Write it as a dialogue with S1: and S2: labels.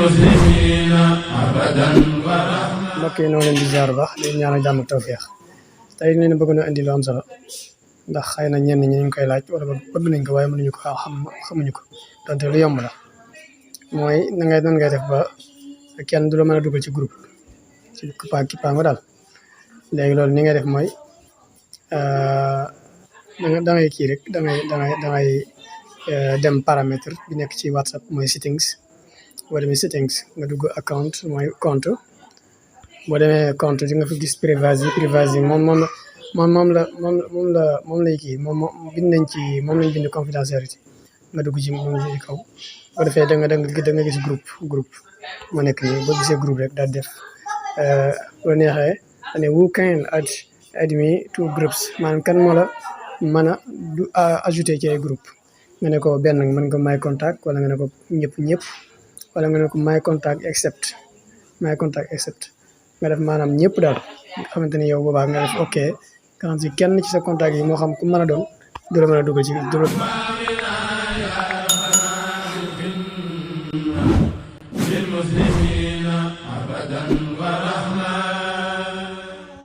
S1: والمسلمين أبدا ورحمة.
S2: mbokk yi noo leen di ziar baax di ñaanal jàmm tawfeex tey leen bëgg na indi lu am solo ndax xëy na ñenn ñi ñu ngi koy laaj wala bëgg nañ ko waaye mënuñu ko xamuñu ko donte lu yomb la mooy nan ngay def ba kenn du la mën a dugal ci groupe ci kippaango daal léegi loolu ni ngay def mooy da ngay kii rek da ngay dem paramètre bi nekk ci WhatsApp mooy settings boo demee settings nga dugg account mooy compte boo demee compte di nga fi gis privacy moom lay kii moom lañ bind confidentialité nga dugg ci moom ci kaw boo defee da nga gis groupe moo nekk nii boo gisee groupe rek daal def boo neexee ane who can add me to groups maanaam kan moo la mën a ajouté ci ay groupe nga ne ko benn mën nga my contact wala nga ne ko ñëpp wala nga ne ko my contact accept nga def maanaam ñëpp daal nga xamante ni yow boobaa nga def ok nga xam si kenn ci sa contact yi moo xam ku mën a doon du la mën a dugal ci